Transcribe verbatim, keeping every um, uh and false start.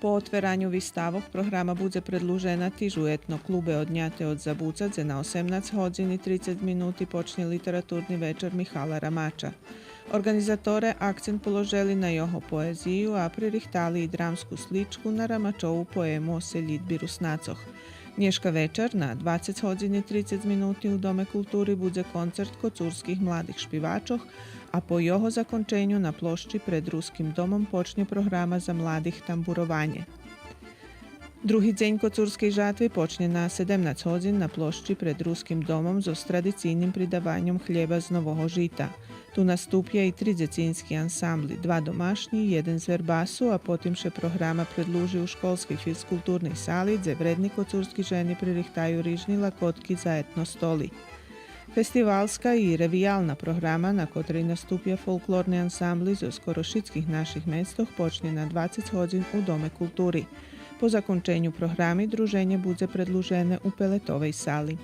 По отвераню виставох програма будзе предлужена тиж у Етно-клубе Одняте од забуца, дзе на осемнац годзин и трицец минути почнє литературни вечар Михала Рамача. Орґанизаторе акцент положели на його поезию, а пририхтали и драмску сличку на Рамачову поему о селїдби Руснацох. Нєшка вечар на двацец годзин и трицец минути у Доме култури будзе концерт коцурских младих шпивачох, а по його законченю на площи пред Руским домом почнє програма за младих тамбурованє. Други дзень коцурскей жатви почнє на седемнац годзин на площи пред Руским домом зоз традицийним придаваньом хлєба з нового жита. Ту наступя и три дзецински ансамбли, два домашнї, єден з Вербасу, а потим ше програма предлужи у школскей физкултурней сали, дзе вредни коцурски жени пририхтаю рижни лакотки за етно столи. Фестивалска и ревиялна програма, на котрей наступя фолклорни ансамбли зоз скоро шицких наших местох, почнє на двацец годзин у Доме култури. По законченю програми друженє будзе предлужене у Пелетовей сали.